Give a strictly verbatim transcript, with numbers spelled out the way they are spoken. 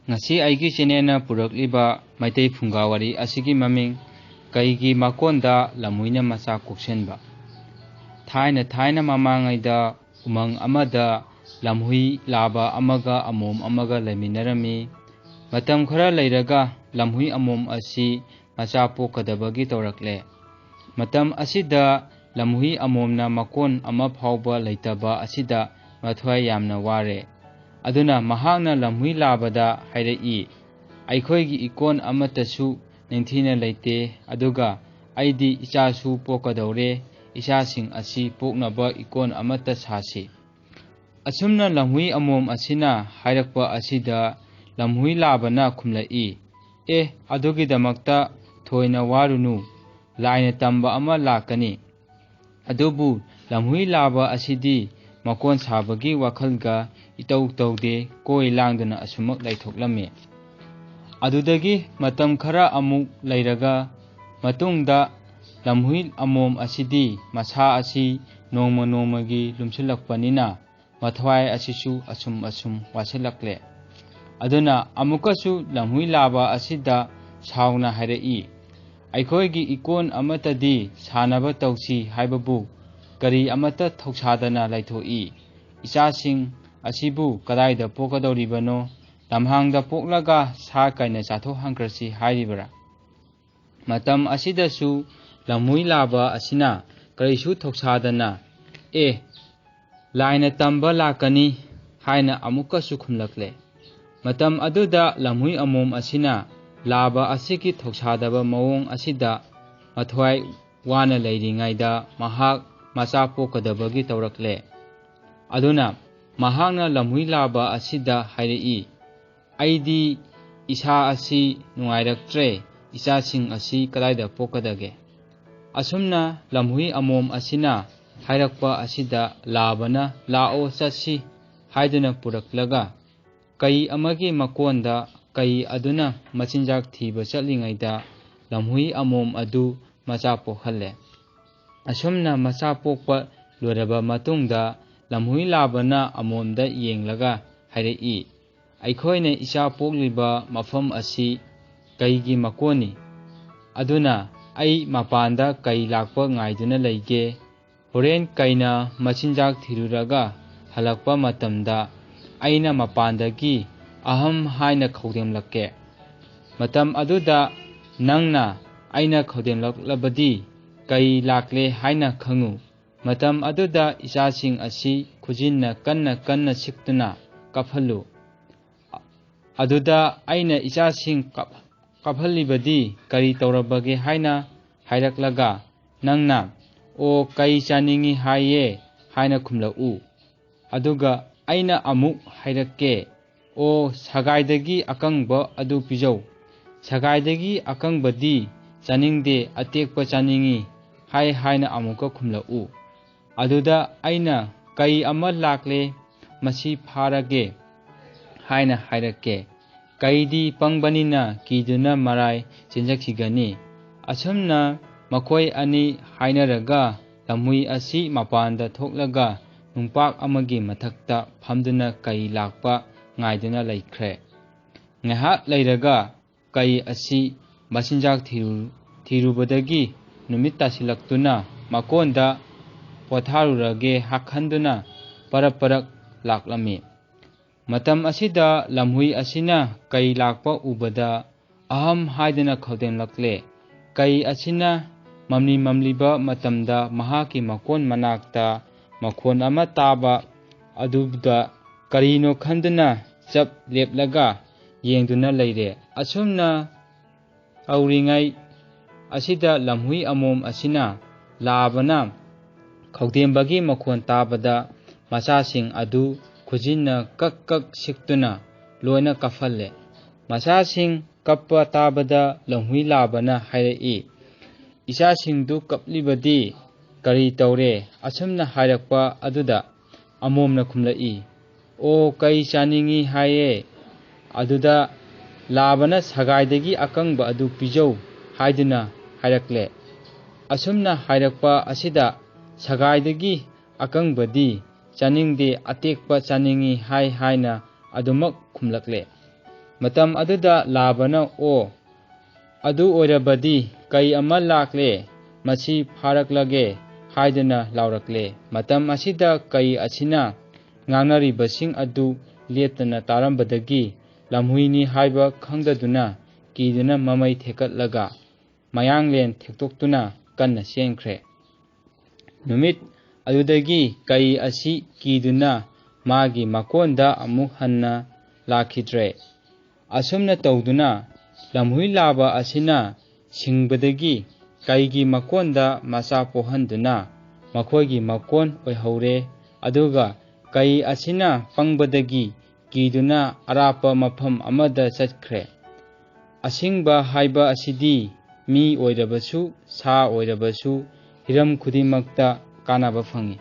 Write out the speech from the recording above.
ꯉꯁꯤ ꯑꯩꯒꯤ ꯆꯦꯅꯦꯜꯅ ꯄꯨꯔꯛꯂꯤꯕ ꯃꯩꯇꯩ ꯐꯨꯡꯒꯥ ꯋꯥꯔꯤ ꯑꯁꯤꯒꯤ ꯃꯃꯤꯡ, ꯀꯩꯒꯤ ꯃꯀꯣꯟꯗ ꯂꯝꯍꯨꯏꯅ ꯃꯆꯥ ꯀꯣꯛꯁꯟꯕ꯫ ꯊꯥꯏꯅ ꯊꯥꯏꯅ ꯃꯃꯥꯡꯉꯩꯗ ꯎꯃꯪ ꯑꯃꯗ ꯂꯝꯍꯨꯏ ꯂꯥꯕ ꯑꯃꯒ ꯑꯃꯣꯝ ꯑꯃꯒ ꯂꯩꯃꯤꯟꯅꯔꯝꯃꯤ꯫ ꯃꯇꯝ ꯈꯔ ꯂꯩꯔꯒ ꯂꯝꯍꯨꯏ ꯑꯃꯣꯝ ꯑꯁꯤ ꯃꯆꯥ ꯄꯣꯛꯀꯗꯕꯒꯤ ꯇꯧꯔꯛꯂꯦ꯫ ꯃꯇꯝ ꯑꯁꯤꯗ ꯂꯝꯍꯨꯏ ꯑꯃꯣꯝꯅ ꯃꯀꯣꯟ ꯑꯃ ꯐꯥꯎꯕ ꯂꯩꯇꯕ ꯑꯁꯤꯗ ꯃꯊ꯭ꯋꯥꯏ ꯌꯥꯝꯅ ꯋꯥꯔꯦ꯫ ꯑꯗꯨꯅ ꯃꯍꯥꯛꯅ ꯂꯝꯍꯨꯏ ꯂꯥꯕꯗ ꯍꯥꯏꯔꯛꯏ, "ꯑꯩꯈꯣꯏꯒꯤ ꯏꯀꯣꯟ ꯑꯃꯠꯇꯁꯨ ꯅꯤꯡꯊꯤꯅ ꯂꯩꯇꯦ, ꯑꯗꯨꯒ ꯑꯩꯗꯤ ꯏꯆꯥꯁꯨ ꯄꯣꯛꯀꯗꯧꯔꯦ, ꯏꯆꯥꯁꯤꯡ ꯑꯁꯤ ꯄꯣꯛꯅꯕ ꯏꯀꯣꯟ ꯑꯃꯠꯇ ꯁꯥꯁꯤ"꯫ ꯑꯁꯨꯝꯅ ꯂꯝꯍꯨꯏ ꯑꯃꯣꯝ ꯑꯁꯤꯅ ꯍꯥꯏꯔꯛꯄ ꯑꯁꯤꯗ ꯂꯝꯍꯨꯏ ꯂꯥꯕꯅ ꯈꯨꯝꯂꯛꯏ, "ꯑꯦ, ꯑꯗꯨꯒꯤꯗꯃꯛꯇ ꯊꯣꯏꯅ ꯋꯥꯔꯨꯅꯨ, ꯂꯥꯏꯅ ꯇꯝꯕ ꯑꯃ ꯂꯥꯛꯀꯅꯤ"꯫ ꯑꯗꯨꯕꯨ ꯂꯝꯍꯨꯏ ꯂꯥꯕ ꯑꯁꯤꯗꯤ ꯃꯀꯣꯟ ꯁꯥꯕꯒꯤ ꯋꯥꯈꯜꯒ ꯏꯇꯧ ꯇꯧꯗꯦ, ꯀꯣꯏ ꯂꯥꯡꯗꯨꯅ ꯑꯁꯨꯃꯛ ꯂꯩꯊꯣꯛꯂꯝꯃꯤ꯫ ꯑꯗꯨꯗꯒꯤ ꯃꯇꯝ ꯈꯔ ꯑꯃꯨꯛ ꯂꯩꯔꯒ ꯃꯇꯨꯡꯗ ꯂꯝꯍꯨꯏ ꯑꯃꯣꯝ ꯑꯁꯤꯗꯤ ꯃꯁꯥ ꯑꯁꯤ ꯅꯣꯡꯃ ꯅꯣꯡꯃꯒꯤ ꯂꯨꯝꯁꯤꯜꯂꯛꯄꯅꯤꯅ ꯃꯊ꯭ꯋꯥꯏ ꯑꯁꯤꯁꯨ ꯑꯁꯨꯝ ꯑꯁꯨꯝ ꯋꯥꯁꯤꯜꯂꯛꯂꯦ꯫ ꯑꯗꯨꯅ ꯑꯃꯨꯛꯀꯁꯨ ꯂꯝꯍꯨꯏ ꯂꯥꯕ ꯑꯁꯤꯗ ꯁꯥꯎꯅ ꯍꯥꯏꯔꯛꯏ, "ꯑꯩꯈꯣꯏꯒꯤ ꯏꯀꯣꯟ ꯑꯃꯠꯇꯗꯤ ꯁꯥꯅꯕ ꯇꯧꯁꯤ ꯍꯥꯏꯕꯕꯨ ꯀꯔꯤ ꯑꯃꯠꯇ ꯊꯧꯁꯥꯗꯅ ꯂꯩꯊꯣꯛꯏ꯫ ꯏꯆꯥꯁꯤꯡ ꯑꯁꯤꯕꯨ ꯀꯗꯥꯏꯗ ꯄꯣꯛꯀꯗꯧꯔꯤꯕꯅꯣ? ꯂꯝꯍꯥꯡꯗ ꯄꯣꯛꯂꯒ ꯁꯥ ꯀꯩꯅ ꯆꯥꯊꯣꯛꯍꯟꯈ꯭ꯔꯁꯤ ꯍꯥꯏꯔꯤꯕ꯭ꯔꯥ?" ꯃꯇꯝ ꯑꯁꯤꯗꯁꯨ ꯂꯝꯍꯨꯏ ꯂꯥꯕ ꯑꯁꯤꯅ ꯀꯔꯤꯁꯨ ꯊꯧꯁꯥꯗꯅ, "ꯑꯦ, ꯂꯥꯏꯅ ꯇꯝꯕ ꯂꯥꯛꯀꯅꯤ" ꯍꯥꯏꯅ ꯑꯃꯨꯛꯀꯁꯨ ꯈꯨꯝꯂꯛꯂꯦ꯫ ꯃꯇꯝ ꯑꯗꯨꯗ ꯂꯝꯍꯨꯏ ꯑꯃꯣꯝ ꯑꯁꯤꯅ ꯂꯥꯕ ꯑꯁꯤꯒꯤ ꯊꯧꯁꯥꯗꯕ ꯃꯑꯣꯡ ꯑꯁꯤꯗ ꯃꯊ꯭ꯋꯥꯏ ꯋꯥꯅ ꯂꯩꯔꯤꯉꯩꯗ ꯃꯍꯥꯛ ꯃꯆꯥ ꯄꯣꯛꯀꯗꯕꯒꯤ ꯇꯧꯔꯛꯂꯦ꯫ ꯑꯗꯨꯅ ꯃꯍꯥꯛꯅ ꯂꯝꯍꯨꯏ ꯂꯥꯕ ꯑꯁꯤꯗ ꯍꯥꯏꯔꯛꯏ, "ꯑꯩꯗꯤ ꯏꯁꯥ ꯑꯁꯤ ꯅꯨꯡꯉꯥꯏꯔꯛꯇ꯭ꯔꯦ, ꯏꯆꯥꯁꯤꯡ ꯑꯁꯤ ꯀꯗꯥꯏꯗ ꯄꯣꯛꯀꯗꯒꯦ?" ꯑꯁꯨꯝꯅ ꯂꯝꯍꯨꯏ ꯑꯃꯣꯝ ꯑꯁꯤꯅ ꯍꯥꯏꯔꯛꯄ ꯑꯁꯤꯗ ꯂꯥꯕꯅ "ꯂꯥꯛꯑꯣ, ꯆꯠꯁꯤ" ꯍꯥꯏꯗꯨꯅ ꯄꯨꯔꯛꯂꯒ ꯀꯩ ꯑꯃꯒꯤ ꯃꯀꯣꯟꯗ ꯀꯩ ꯑꯗꯨꯅ ꯃꯆꯤꯟꯖꯥꯛ ꯊꯤꯕ ꯆꯠꯂꯤꯉꯩꯗ ꯂꯝꯍꯨꯏ ꯑꯃꯣꯝ ꯑꯗꯨ ꯃꯆꯥ ꯄꯣꯛꯍꯜꯂꯦ꯫ ꯑꯁꯨꯝꯅ ꯃꯆꯥ ꯄꯣꯛꯄ ꯂꯣꯏꯔꯕ ꯃꯇꯨꯡꯗ ꯂꯝꯍꯨꯏ ꯂꯥꯕꯅ ꯑꯃꯣꯝꯗ ꯌꯦꯡꯂꯒ ꯍꯥꯏꯔꯛꯏ, ꯑꯩꯈꯣꯏꯅ ꯏꯆꯥ ꯄꯣꯛꯂꯤꯕ ꯃꯐꯝ ꯑꯁꯤ ꯀꯩꯒꯤ ꯃꯀꯣꯟꯅꯤ꯫ ꯑꯗꯨꯅ ꯑꯩ ꯃꯄꯥꯟꯗ ꯀꯩ ꯂꯥꯛꯄ ꯉꯥꯏꯗꯨꯅ ꯂꯩꯒꯦ꯫ ꯍꯣꯔꯦꯟ ꯀꯩꯅ ꯃꯆꯤꯟꯖꯥꯛ ꯊꯤꯔꯨꯔꯒ ꯍꯜꯂꯛꯄ ꯃꯇꯝꯗ ꯑꯩꯅ ꯃꯄꯥꯟꯗꯒꯤ "ꯑꯍꯝ" ꯍꯥꯏꯅ ꯈꯧꯗꯦꯝꯂꯛꯀꯦ꯫ ꯃꯇꯝ ꯑꯗꯨꯗ ꯅꯪꯅ ꯑꯩꯅ ꯈꯧꯗꯦꯝꯂꯛꯂꯕꯗꯤ ꯀꯩ ꯂꯥꯛꯂꯦ ꯍꯥꯏꯅ ꯈꯪꯉꯨ꯫ ꯃꯇꯝ ꯑꯗꯨꯗ ꯏꯆꯥꯁꯤꯡ ꯑꯁꯤ ꯈꯨꯖꯤꯟꯅ ꯀꯟꯅ ꯀꯟꯅ ꯁꯤꯛꯇꯨꯅ ꯀꯞꯍꯜꯂꯨ꯫ ꯑꯗꯨꯗ ꯑꯩꯅ ꯏꯆꯥꯁꯤꯡ ꯀꯞ-, ꯀꯞꯍꯜꯂꯤꯕꯗꯤ ꯀꯔꯤ ꯇꯧꯔꯕꯒꯦ ꯍꯥꯏꯅ ꯍꯥꯏꯔꯛꯂꯒ ꯅꯪꯅ "ꯑꯣ, ꯀꯩ ꯆꯥꯅꯤꯡꯏ ꯍꯥꯏꯌꯦ" ꯍꯥꯏꯅ ꯈꯨꯝꯂꯛꯎ꯫ ꯑꯗꯨꯒ ꯑꯩꯅ ꯑꯃꯨꯛ ꯍꯥꯏꯔꯛꯀꯦ, "ꯑꯣ, ꯁꯒꯥꯏꯗꯒꯤ ꯑꯀꯪꯕ ꯑꯗꯨ ꯄꯤꯖꯧ꯫ ꯁꯒꯥꯏꯗꯒꯤ ꯑꯀꯪꯕꯗꯤ ꯆꯥꯅꯤꯡꯗꯦ, ꯑꯇꯦꯛꯄ ꯆꯥꯅꯤꯡꯏ" ꯍꯥꯏ ꯍꯥꯏꯅ ꯑꯃꯨꯛꯀ ꯈꯨꯝꯂꯛꯎ꯫ ꯑꯗꯨꯗ ꯑꯩꯅ "ꯀꯩ ꯑꯃ ꯂꯥꯛꯂꯦ, ꯃꯁꯤ ꯐꯥꯔꯒꯦ" ꯍꯥꯏꯅ ꯍꯥꯏꯔꯛꯀꯦ꯫ ꯀꯩꯗꯤ ꯄꯪꯕꯅꯤꯅ ꯀꯤꯗꯨꯅ ꯃꯔꯥꯏ ꯆꯦꯟꯖꯈꯤꯒꯅꯤ꯫ ꯑꯁꯨꯝꯅ ꯃꯈꯣꯏ ꯑꯅꯤ ꯍꯥꯏꯅꯔꯒ ꯂꯝꯍꯨꯏ ꯑꯁꯤ ꯃꯄꯥꯟꯗ ꯊꯣꯛꯂꯒ ꯅꯨꯡꯄꯥꯛ ꯑꯃꯒꯤ ꯃꯊꯛꯇ ꯐꯝꯗꯨꯅ ꯀꯩ ꯂꯥꯛꯄ ꯉꯥꯏꯗꯨꯅ ꯂꯩꯈ꯭ꯔꯦ꯫ ꯉꯥꯏꯍꯥꯛ ꯂꯩꯔꯒ ꯀꯩ ꯑꯁꯤ ꯃꯆꯤꯟꯖꯥꯛ ꯊꯤꯔꯨ-, ꯊꯤꯔꯨꯕꯗꯒꯤ ꯅꯨꯃꯤꯠ ꯇꯥꯁꯤꯜꯂꯛꯇꯨꯅ ꯃꯀꯣꯟꯗ ꯄꯣꯊꯥꯔꯨꯔꯒꯦ ꯍꯥꯈꯟꯗꯨꯅ ꯄꯔꯞ ꯄꯔꯞ ꯂꯥꯛꯂꯝꯃꯤ꯫ ꯃꯇꯝ ꯑꯁꯤꯗ ꯂꯝꯍꯨꯏ ꯑꯁꯤꯅ ꯀꯩ ꯂꯥꯛꯄ ꯎꯕꯗ "ꯑꯍꯝ" ꯍꯥꯏꯗꯨꯅ ꯈꯧꯗꯦꯝꯂꯛꯂꯦ꯫ ꯀꯩ ꯑꯁꯤꯅ ꯃꯝꯂꯤ ꯃꯝꯂꯤꯕ ꯃꯇꯝꯗ ꯃꯍꯥꯛꯀꯤ ꯃꯀꯣꯟ ꯃꯅꯥꯛꯇ ꯃꯈꯣꯟ ꯑꯃ ꯇꯥꯕ ꯑꯗꯨꯗ ꯀꯔꯤꯅꯣ ꯈꯟꯗꯨꯅ ꯆꯞ ꯂꯦꯞꯂꯒ ꯌꯦꯡꯗꯨꯅ ꯂꯩꯔꯦ꯫ ꯑꯁꯨꯝꯅ ꯇꯧꯔꯤꯉꯩ ꯑꯁꯤꯗ ꯂꯝꯍꯨꯏ ꯑꯃꯣꯝ ꯑꯁꯤꯅ ꯂꯥꯕꯅ ꯈꯧꯗꯦꯝꯕꯒꯤ ꯃꯈꯣꯟ ꯇꯥꯕꯗ ꯃꯆꯥꯁꯤꯡ ꯑꯗꯨ ꯈꯨꯖꯤꯟꯅ ꯀꯛ ꯀꯛ ꯁꯤꯛꯇꯨꯅ ꯂꯣꯏꯅ ꯀꯞꯍꯜꯂꯦ꯫ ꯃꯆꯥꯁꯤꯡ ꯀꯞꯄ ꯇꯥꯕꯗ ꯂꯝꯍꯨꯏ ꯂꯥꯕꯅ ꯍꯥꯏꯔꯛꯏ, "ꯏꯆꯥꯁꯤꯡꯗꯨ ꯀꯞꯂꯤꯕꯗꯤ ꯀꯔꯤ ꯇꯧꯔꯦ?" ꯑꯁꯨꯝꯅ ꯍꯥꯏꯔꯛꯄ ꯑꯗꯨꯗ ꯑꯃꯣꯝꯅ ꯈꯨꯝꯂꯛꯏ, "ꯑꯣ, ꯀꯩ ꯆꯥꯅꯤꯡꯏ ꯍꯥꯏꯌꯦ?" ꯑꯗꯨꯗ ꯂꯥꯕꯅ "ꯁꯒꯥꯏꯗꯒꯤ ꯑꯀꯪꯕ ꯑꯗꯨ ꯄꯤꯖꯧ" ꯍꯥꯏꯗꯨꯅ ꯍꯥꯏꯔꯛꯂꯦ꯫ ꯑꯁꯨꯝꯅ ꯍꯥꯏꯔꯛꯄ ꯑꯁꯤꯗ "ꯁꯒꯥꯏꯗꯒꯤ ꯑꯀꯪꯕꯗꯤ ꯆꯥꯅꯤꯡꯗꯦ, ꯑꯇꯦꯛꯄ ꯆꯥꯅꯤꯡꯏ" ꯍꯥꯏ ꯍꯥꯏꯅ ꯑꯗꯨꯃꯛ ꯈꯨꯝꯂꯛꯂꯦ꯫ ꯃꯇꯝ ꯑꯗꯨꯗ ꯂꯥꯕꯅ, "ꯑꯣ, ꯑꯗꯨ ꯑꯣꯏꯔꯕꯗꯤ ꯀꯩ ꯑꯃ ꯂꯥꯛꯂꯦ, ꯃꯁꯤ ꯐꯥꯔꯛꯂꯒꯦ" ꯍꯥꯏꯗꯨꯅ ꯂꯥꯎꯔꯛꯂꯦ꯫ ꯃꯇꯝ ꯑꯁꯤꯗ ꯀꯩ ꯑꯁꯤꯅ ꯉꯥꯡꯅꯔꯤꯕꯁꯤꯡ ꯑꯗꯨ ꯂꯦꯞꯇꯅ ꯇꯥꯔꯝꯕꯗꯒꯤ ꯂꯝꯍꯨꯏꯅꯤ ꯍꯥꯏꯕ ꯈꯪꯗꯗꯨꯅ ꯀꯤꯗꯨꯅ ꯃꯃꯩ ꯊꯦꯛꯀꯠꯂꯒ ꯃꯌꯥꯡꯂꯦꯟ ꯊꯦꯛꯇꯣꯛꯇꯨꯅ ꯀꯟꯅ ꯆꯦꯟꯈ꯭ꯔꯦ꯫ ꯅꯨꯃꯤꯠ ꯑꯗꯨꯗꯒꯤ ꯀꯩ ꯑꯁꯤ ꯀꯤꯗꯨꯅ ꯃꯥꯒꯤ ꯃꯀꯣꯟꯗ ꯑꯃꯨꯛ ꯍꯟꯅ ꯂꯥꯛꯈꯤꯗ꯭ꯔꯦ꯫ ꯑꯁꯨꯝꯅ ꯇꯧꯗꯨꯅ ꯂꯝꯍꯨꯏ ꯂꯥꯕ ꯑꯁꯤꯅ ꯁꯤꯡꯕꯗꯒꯤ ꯀꯩꯒꯤ ꯃꯀꯣꯟꯗ ꯃꯆꯥ ꯄꯣꯛꯍꯟꯗꯨꯅ ꯃꯈꯣꯏꯒꯤ ꯃꯀꯣꯟ ꯑꯣꯏꯍꯧꯔꯦ꯫ ꯑꯗꯨꯒ ꯀꯩ ꯑꯁꯤꯅ ꯄꯪꯕꯗꯒꯤ ꯀꯤꯗꯨꯅ ꯑꯔꯥꯞꯄ ꯃꯐꯝ ꯑꯃꯗ ꯆꯠꯈ꯭ꯔꯦ꯫ ꯑꯁꯤꯡꯕ ꯍꯥꯏꯕ ꯑꯁꯤꯗꯤ ꯃꯤ ꯑꯣꯏꯔꯕꯁꯨ, ꯁꯥ ꯑꯣꯏꯔꯕꯁꯨ, ꯍꯤꯔꯝ ꯈꯨꯗꯤꯡꯃꯛꯇ ꯀꯥꯟꯅꯕ ꯐꯪꯏ꯫